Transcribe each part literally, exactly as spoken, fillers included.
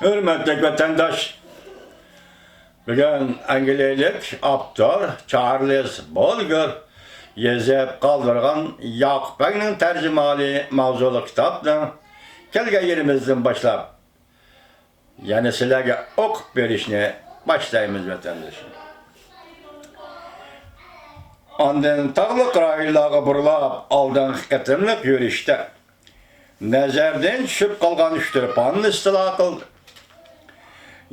ھۆرمەتلىك ۋەتەنداش، بۈگۈن ئەنگلىيەلىك ئاپتور چارلىز بولگېر يېزىپ قالدۇرغان ياقۇپ بەگنىڭ تەرجىمىھالى ماۋزۇلۇق كىتابنىڭ كەلگەن يېرىمىزدىن باشلاپ يەنە سىلەرگە ئوقۇپ بېرىشنى باشلايمىز، ۋەتەنداشلار. ئاندىن تاغلىق رايونلارغا بۇرۇلاپ، ئالدىنقى قېتىملىق يۈرۈشتە نەزەردىن چۈشۈپ قالغان ئۇچتۇرپاننى ئىستىلا قىلدى.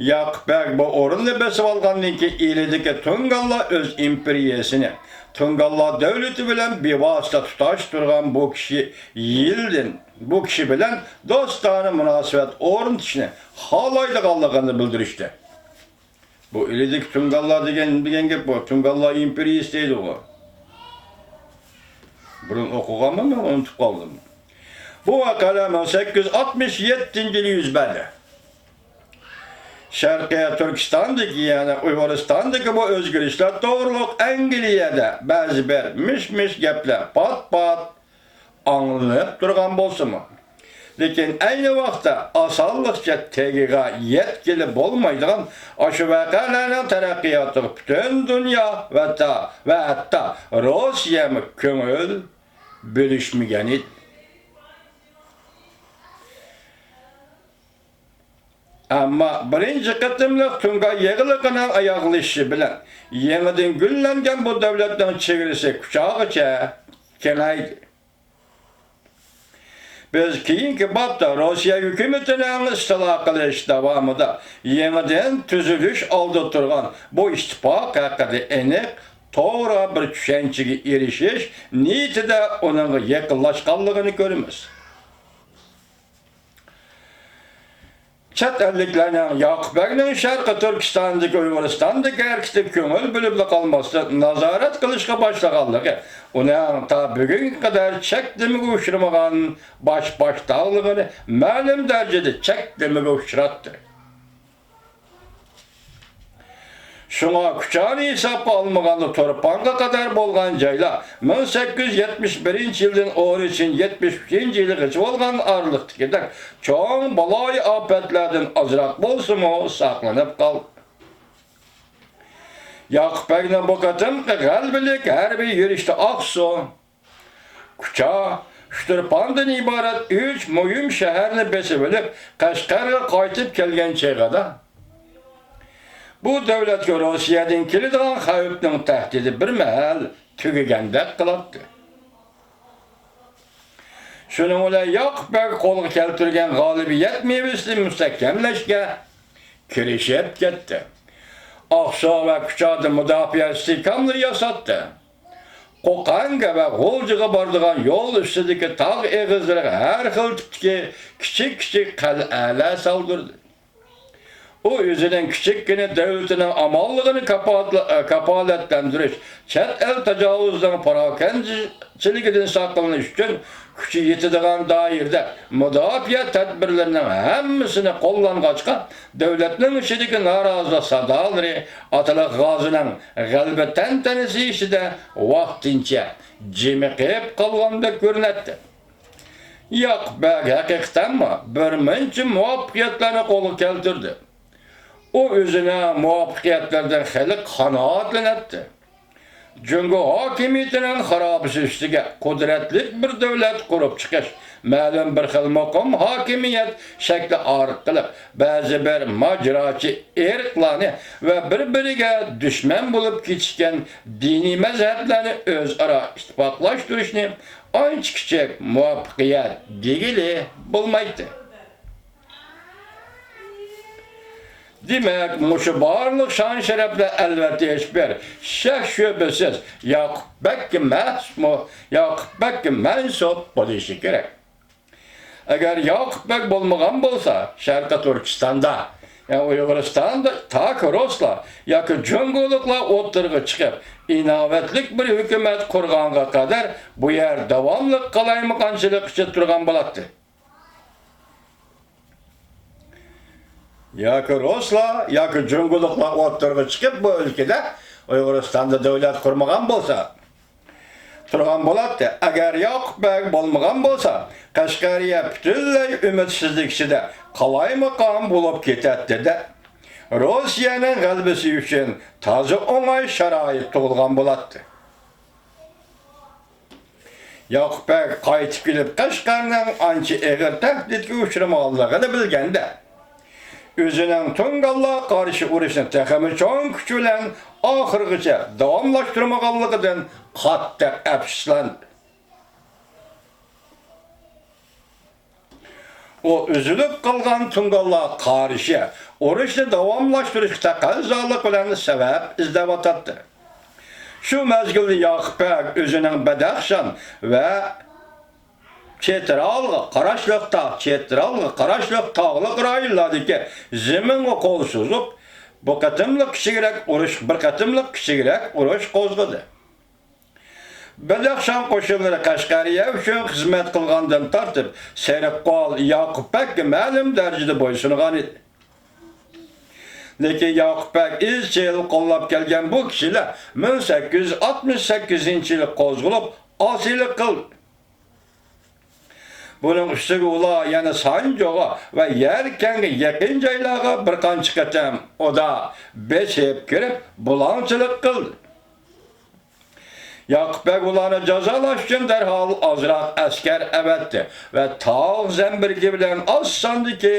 ياقۇپ بەگ بۇ ئورۇننى بېسىۋالغاندىن كېيىن، ئىلىدىكى تۇڭگانلار ئۆز ئىمپېرىيەسىنى، تۇڭگانلار دۆلىتى بىلەن بىۋاسىتە تۇتاش تۇرغان بۇ كىشى يىلدىن، بۇ كىشى بىلەن دوستانە مۇناسىۋەت ئورنىتىشنى خالايدىغانلىقىنى بىلدۈرۈشتى. بۇ ئىلىدىكى تۇڭگانلار دېگەن، دېگەن گەپ بۇ. تۇڭگانلار ئىمپېرىيىسى دەيدىغۇ. بۇرۇن ئوقۇغانمۇ، مەن ئۇنتۇپ قالدىم. بۇ ۋەقەلەر مىڭ سەككىز يۈز ئاتمىش يەتتىنچى يىلى يۈز بەردى. شەرقىي تۈركىستاندىكى، يەنى ئۇيغۇرىستاندىكى بۇ ئۆزگىرىشلەر توغرۇلۇق ئەنگلىيەدە بەزى بىر مىش-مىش گەپلەر پات-پات ئاڭلىنىپ تۇرغان بولسىمۇ، لېكىن ئەينى ۋاقىتتا ئاسانلىقچە تېگىگە يەتكىلى بولمايدىغان ئاشۇ ۋەقەلەرنىڭ تەرەققىياتىغا پۈتۈن دۇنيا ۋە تا-، ۋە ھەتتا روسىيەمۇ كۆڭۈل بۆلۈشمىگەن ئىدى. ئەمما بىرىنچى قېتىملىق تۇڭگان يىغىلىقىنىڭ ئاياغلىشىشى بىلەن يېڭىدىن گۈللەنگەن بۇ دۆلەتنىڭ چېگرىسى كۇچاغىچە كېڭەيدى. بىز كېيىنكى بابتا روسىيە ھۆكۈمىتىنىڭ ئىستىلا قىلىش داۋامىدا يېڭىدىن تۈزۈلۈش ئالدىدا تۇرغان بۇ ئىتتىپاق ھەققىدە ئېنىق، توغرا بىر چۈشەنچىگە ئېرىشىش نىيىتىدە ئۇنىڭغا يېقىنلاشقانلىقىنى كۆرىمىز. چەت ئەللىكلەرنىڭ ياقۇپ بەگنىڭ شەرقىي تۈركىستاندىكى، ئۇيغۇرىستاندىكى ھەرىكىتىگە كۆڭۈل بۆلۈپلا قالماستىن، نازارەت قىلىشقا باشلىغانلىقى ئۇنىڭ تا بۈگۈنگە قەدەر چەكلىمىگە ئۇچرىمىغان باش-، باشتاقلىقىنى مەلۇم دەرىجىدە چەكلىمىگە ئۇچراتتى. شۇڭا كۇچانى ھېسابقا ئالمىغاندا، تۇرپانغا قەدەر بولغان جايلار مىڭ سەككىز يۈز يەتمىش بىرىنچى يىلدىن ئون ئۈچىنچى، يەتمىش ئۈچىنچى يىلغىچە بولغان ئارىلىقتىكىدەك چوڭ بالايىئاپەتلەردىن ئازراق بولسىمۇ ساقلىنىپ قالدى. ياقۇپ بەگنىڭ بۇ قېتىمقى غەلىبىلىك ھەربىي يۈرۈشتە ئاقسۇ، كۇچا، ئۇچتۇرپاندىن ئىبارەت ئۈچ مۇھىم شەھەرنى بېسىۋېلىپ، قەشقەرگە قايتىپ كەلگەن چېغىدا، بۇ دۆلەتكە روسىيەدىن كېلىدىغان خەۋپنىڭ تەھدىتى بىر مەھەل تۈگىگەندەك قىلاتتى. شۇنىڭ بىلەن ياقۇپ بەگ قولغا كەلتۈرگەن غالىبىيەت مېۋىسىنى مۇستەھكەملەشكە كىرىشىپ كەتتى. ئاقسۇ ۋە كۇچادا مۇداپىئە ئىستىھكاملىرى ياساتتى. قوقەنگە ۋە غۇلجىغا بارىدىغان يول ئۈستىدىكى تاغ ئېغىزلىرىغا ھەر خىل تىپتىكى كىچىك-كىچىك قەلئەلەر سالدۇردى. ئۇ ئۆزىنىڭ كىچىككىنە دۆلىتىنىڭ ئامانلىقىنى كاپالەتلە-، كاپالەتلەندۈرۈش، چەت ئەل تاجاۋۇزىنىڭ پاراكەندىچىلىكىدىن ساقلىنىش ئۈچۈن كۈچى يېتىدىغان دائىرىدە مۇداپىئە تەدبىرلىرىنىڭ ھەممىسىنى قوللانغاچقا، دۆلەتنىڭ ئىچىدىكى نارازىلىق سادالىرى ئاتىلىق غازىنىڭ غەلىبە تەنتەنىسى ئىچىدە ۋاقتىنچە جىمىقىپ قالغاندەك كۆرۈنەتتى. ياقۇپ بەگ ھەقىقەتەنمۇ بىر مۇنچە مۇۋەپپەقىيەتلەرنى قولغا كەلتۈردى. ئۇ ئۆزىنىڭ مۇۋەپپەقىيەتلىرىدىن خېلى قانائەتلىنەتتى. جۇڭگو ھاكىمىيىتىنىڭ خارابىسى ئۈستىگە قۇدرەتلىك بىر دۆلەت قۇرۇپ چىقىش، مەلۇم بىر خىل مۇقىم ھاكىمىيەت شەكلى ئارقىلىق بەزى بىر ماجىراچى ئىرقلارنى ۋە بىر-بىرىگە دۈشمەن بولۇپ كېتىشكەن دىنىي مەزھەپلەرنى ئۆزئارا ئىتتىپاقلاشتۇرۇشنى ئانچە كىچىك مۇۋەپپەقىيەت دېگىلى بولمايتتى. دېمەك، مۇشۇ بارلىق شان-شەرەپلەر ئەلۋەتتە ھېچبىر شەك-شۈبھىسىز ياقۇپ بەگكە مەخسۇسمۇ، ياقۇپ بەگكە مەنسۇپ بولۇشى كېرەك. ئەگەر ياقۇپ بەگ بولمىغان بولسا، شەرقىي تۈركىستاندا، يەنى ئۇيغۇرىستاندا تاكى رۇسلار ياكى جۇڭگولۇقلار ئوتتۇرىغا چىقىپ، ئىناۋەتلىك بىر ھۆكۈمەت قۇرغانغا قەدەر بۇ يەر داۋاملىق قالايمىقانچىلىق ئىچىدە تۇرغان بولاتتى. ياكى رۇسلار، ياكى جۇڭگولۇقلار ئوتتۇرىغا چىقىپ، بۇ ئۆلكىدە، ئۇيغۇرىستاندا دۆلەت قۇرمىغان بولسا، تۇرغان بولاتتى. ئەگەر ياقۇپ بەگ بولمىغان بولسا، قەشقەرىيە پۈتۈنلەي ئۈمىدسىزلىك ئىچىدە قالايمىقان بولۇپ كېتەتتى-دە. روسىيەنىڭ غەلىبىسى ئۈچۈن تازا ئوڭاي شارائىت تۇغۇلغان بولاتتى. ياقۇپ بەگ قايتىپ كېلىپ، قەشقەرنىڭ ئانچە ئېغىر تەھدىتكە ئۇچرىمىغانلىقىنى بىلگەندە، ئۆزىنىڭ تۇڭگانلارغا قارشى ئۇرۇشنى تېخىمۇ چوڭ كۈچ بىلەن ئاخىرغىچە داۋاملاشتۇرمىغانلىقىدىن قاتتىق ئەپسۇسلاندى. ئۇ ئۈزۈلۈپ قالغان تۇڭگانلارغا قارشى ئۇرۇشنى داۋاملاشتۇرۇشقا تەقەززالىق بىلەن سەۋەب ئىزدەۋاتاتتى. شۇ مەزگىلدە ياقۇپ بەگ ئۆزىنىڭ بەدەخشان ۋە چېتىرالغا قاراشلىق تاغ، چېتىرالغا قاراشلىق تاغلىق رايونلاردىكى زېمىنغا قول سوزۇپ، بۇ قېتىملىق كىچىكرەك ئۇرۇش، بىر قېتىملىق كىچىكرەك ئۇرۇش قوزغىدى. بەدەخشان قوشۇنلىرى قەشقەرىيە ئۈچۈن خىزمەت قىلغاندىن تارتىپ، سېرىق قول ياقۇپ بەگكە مەلۇم دەرىجىدە بويسۇنغان ئىدى. لېكىن ياقۇپ بەگ ئىزچىل قوللاپ كەلگەن بۇ كىشىلەر مىڭ سەككىز يۈز ئاتمىش سەككىزىنچى يىلى قوزغىلىپ، ئاسىيلىق قىلدى. بۇنىڭ ئۈستىگە ئۇلار يەنە سانجۇغا ۋە يەركەنگە يېقىن جايلارغا بىر قانچە قېتىم ئۇدا بېسىپ كىرىپ، بۇلاڭچىلىق قىلدى. ياقۇپ بەگ ئۇلارنى جازالاش ئۈچۈن دەرھال ئازراق ئەسكەر ئەۋەتتى ۋە تاغ زەمبىرىكى بىلەن ئاز ساندىكى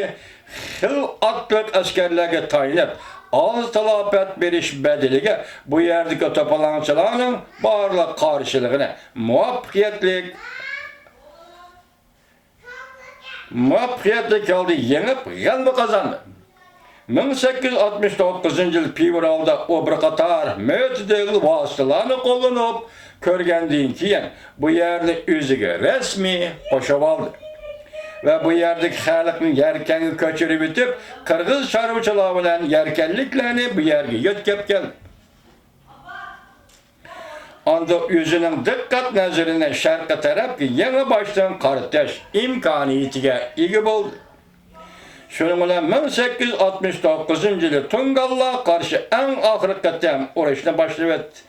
خىل ئاتلىق ئەسكەرلەرگە تايىنىپ، ئاز تالاپەت بېرىش بەدىلىگە بۇ يەردىكى توپىلاڭچىلارنىڭ بارلىق قارشىلىقىنى مۇۋەپپەقىيەتلىك مۇۋەپپەقىيەتلىك ھالدا يېڭىپ، غەلىبە قازاندى. مىڭ سەككىز يۈز ئاتمىش توققۇزىنچى يىل فېۋرالدا ئۇ بىر قاتار مۆتىدىل ۋاسىتىلەرنى قوللىنىپ كۆرگەندىن كېيىن، بۇ يەرنى ئۆزىگە رەسمىي قوشۇۋالدى ۋە بۇ يەردىكى خەلقنى يەركەنگە كۆچۈرۈۋېتىپ، قىرغىز چارۋىچىلار بىلەن يەركەنلىكلەرنى بۇ يەرگە يۆتكەپ كەلدى. ئاندىن ئۆزىنىڭ دىققەت نەزىرىنى شەرقىي تەرەپكە يېڭىباشتىن قارىتىش ئىمكانىيىتىگە ئىگە بولدى. شۇنىڭ بىلەن مىڭ سەككىز يۈز ئاتمىش توققۇزىنچى يىلى تۇڭگانلارغا قارشى ئەڭ ئاخىرقى قېتىم ئۇرۇشنى باشلىۋەتتى.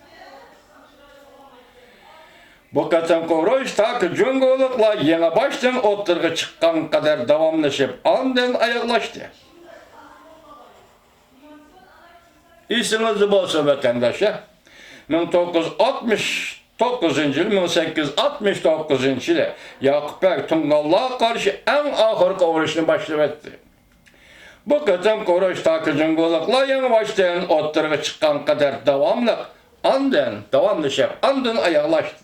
بۇ قېتىمقى ئۇرۇش تاكى جۇڭگولۇقلار يېڭىباشتىن ئوتتۇرىغا چىققان قەدەر داۋاملىشىپ، ئاندىن ئاياغلاشتى. ئېسىڭىزدە بولسۇن، ۋەتەنداشلار، مىڭ توققۇز يۈز ئاتمىش توققۇزىنچى يىل، مىڭ سەككىز يۈز ئاتمىش توققۇزىنچى يىلى ياقۇپ بەگ تۇڭگانلارغا قارشى ئەڭ ئاخىرقى ئۇرۇشنى باشلىۋەتتى. بۇ قېتىمقى ئۇرۇش تاكى جۇڭگولۇقلار يېڭىباشتىن ئوتتۇرىغا چىققان قەدەر داۋاملىق، ئاندىن داۋاملىشىپ، ئاندىن ئاياغلاشتى.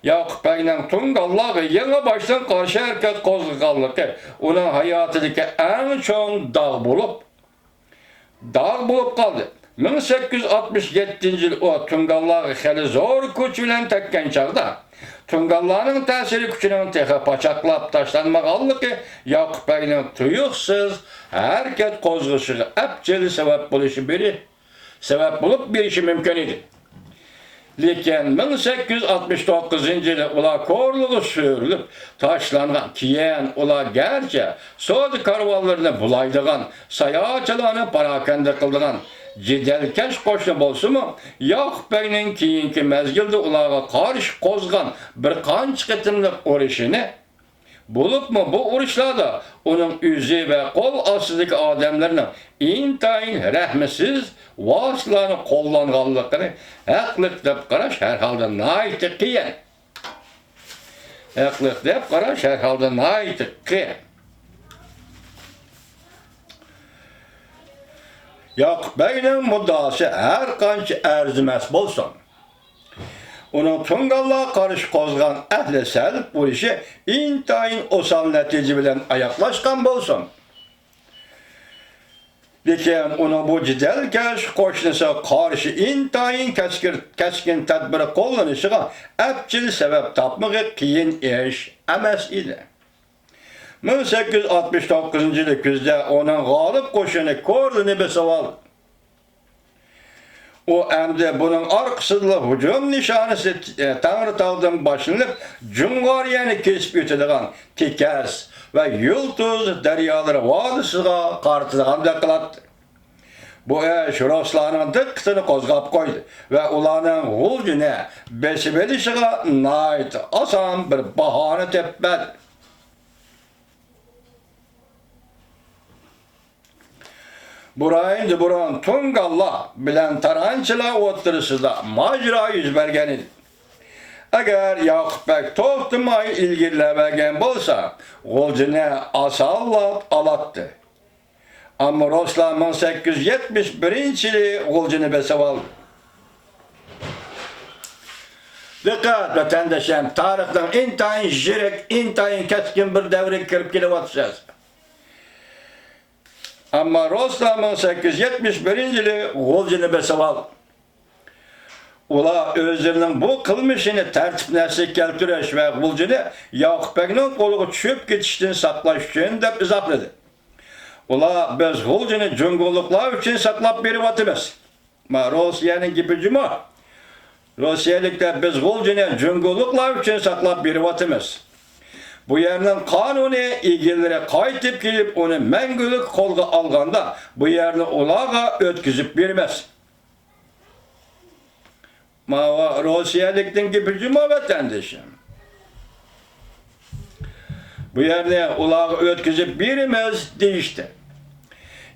ياقۇپ بەگنىڭ تۇڭگانلارغا يېڭىباشتىن قارشى ھەرىكەت قوزغىغانلىقى ئۇنىڭ ھاياتىدىكى ئەڭ چوڭ داغ بولۇپ، داغ بولۇپ قالدى. مىڭ سەككىز يۈز ئاتمىش يەتتىنچى يىل ئۇ تۇڭگانلارغا خېلى زور كۈچ بىلەن تەگكەن چاغدا، تۇڭگانلارنىڭ تەسىر كۈچىنىڭ تېخى پاچاقلاپ تاشلانمىغانلىقى ياقۇپ بەگنىڭ تۇيۇقسىز ھەرىكەت قوزغىشىغا ئەپچىل سەۋەب بولۇشى بىرى، سەۋەب بولۇپ بېرىشى مۇمكىن ئىدى. لېكىن مىڭ سەككىز يۈز ئاتمىش توققۇزىنچى يىلى ئۇلار كورلىغا سۈرۈلۈپ تاشلانغان. كېيىن ئۇلار گەرچە سودا كارۋانلىرىنى بۇلايدىغان، ساياھەتچىلەرنى پاراكەندە قىلىدىغان جېدەلكەش قوشنا بولسىمۇ، ياقۇپ بەگنىڭ كېيىنكى مەزگىلدە ئۇلارغا قارشى قوزغىغان بىر قانچە قېتىملىق ئۇرۇشىنى، بولۇپمۇ بۇ ئۇرۇشلاردا ئۇنىڭ ئۆزى ۋە قول ئاستىدىكى ئادەملىرىنىڭ ئىنتايىن رەھمىسىز ۋاسىتىلەرنى قوللانغانلىقىنى ھەقلىق دەپ قاراش ھەر ھالدا ناھايىتى قىيىن. ھەقلىق دەپ قاراش ھەر ھالدا ناھايىتى قىيىن. ياقۇپ بەگنىڭ مۇددىئاسى ھەر قانچە ئەرزىمەس بولسۇن، ئۇنىڭ تۇڭگانلارغا قارشى قوزغىغان ئەھلى سەلىپ ئۇرۇشى ئىنتايىن ئوسال نەتىجە بىلەن ئاياغلاشقان بولسۇن، لېكىن ئۇنىڭ بۇ جېدەلكەش قوشنىسىغا قارشى ئىنتايىن كەسكىر-، كەسكىن تەدبىر قوللىنىشىغا ئەپچىل سەۋەب تاپمىقى قىيىن ئىش ئەمەس ئىدى. مىڭ سەككىز يۈز ئاتمىش توققۇزىنچى يىلى كۈزدە ئۇنىڭ غالىب قوشۇنى كورلىنى بېسىۋالدى. ئۇ ئەمدى بۇنىڭ ئارقىسىدىلا ھۇجۇم نىشانىسى تەڭرىتاغدىن باشلىنىپ، جۇڭغارىيەنى كېسىپ ئۆتىدىغان تېكەس ۋە يۇلتۇز دەريالىرى ۋادىسىغا قارىتىدىغاندەك قىلاتتى. بۇ ئىش رۇسلارنىڭ دىققىتىنى قوزغاپ قويدى ۋە ئۇلارنىڭ غۇلجىنى بېسىۋېلىشىغا ناھايىتى ئاسان بىر باھانە تېپىپ بەردى. بۇ رايوندا بۇرۇن تۇڭگانلار بىلەن تارانچىلار ئوتتۇرىسىدا ماجىرا يۈز بەرگەن ئىدى. ئەگەر ياقۇپ بەگ توختىماي ئىلگىرىلەۋەرگەن بولسا، غۇلجىنى ئاسانلا ئالاتتى. ئەمما رۇسلار مىڭ سەككىز يۈز يەتمىش بىرىنچى يىلى غۇلجىنى بېسىۋالدى. دىققەت، ۋەتەنداشلار، تارىخنىڭ ئىنتايىن يىرىك، ئىنتايىن كەسكىن بىر دەۋرگە كىرىپ كېلىۋاتىسىز. ئەمما رۇسلار مىڭ سەككىز يۈز يەتمىش بىرىنچى يىلى غۇلجىنى بېسىۋالدى. ئۇلار ئۆزلىرىنىڭ بۇ قىلمىشىنى تەرتىپ نەسلىگە كەلتۈرۈش ۋە غۇلجىنى ياقۇپ بەگنىڭ قولىغا چۈشۈپ كېتىشتىن ساقلاش ئۈچۈن دەپ ئىزاھلىدى. ئۇلار، بىز غۇلجىنى جۇڭگولۇقلار ئۈچۈن ساقلاپ بېرىۋاتىمىز. ما، روسىيەنىڭ گېپى جۇمۇ. روسىيەلىكلەر، بىز غۇلجىنى جۇڭگولۇقلار ئۈچۈن ساقلاپ بېرىۋاتىمىز. بۇ يەرنىڭ قانۇنىي ئىگىلىرى قايتىپ كېلىپ، ئۇنى مەڭگۈلۈك قولغا ئالغاندا، بۇ يەرنى ئۇلارغا ئۆتكۈزۈپ بېرىمىز. ماۋۇ روسىيەلىكنىڭ گېپى جۇمۇ، ۋەتەندىشىم. بۇ يەرنى ئۇلارغا ئۆتكۈزۈپ بېرىمىز دېيىشتى.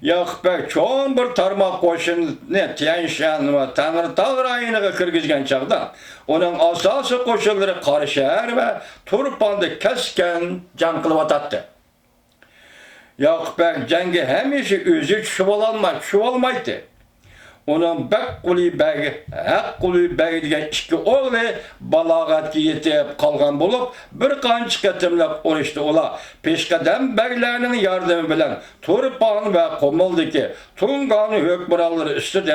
ياقۇپ بەگ چوڭ بىر تارماق قوشۇننى تيەنشان ۋە تەڭرىتاغ رايونىغا كىرگۈزگەن چاغدا، ئۇنىڭ ئاساسىي قوشۇنلىرى قاراشەھەر ۋە تۇرپاندا كەسكىن جەڭ قىلىۋاتاتتى. ياقۇپ بەگ جەڭگە ھەمىشە ئۆزى چۈشۈۋالالماي، چۈشۈۋالمايتتى. ئۇنىڭ بەكقۇلى بەگ، ھەققۇلى بەگ دېگەن ئىككى ئوغلى بالاغەتكە يېتىپ قالغان بولۇپ، بىر قانچە قېتىملىق ئۇرۇشتا ئۇلار پېشقەدەم بەگلەرنىڭ ياردىمى بىلەن تۇرپان ۋە قۇمۇلدىكى تۇڭگان ھۆكۈمرانلىرى ئۈستىدىن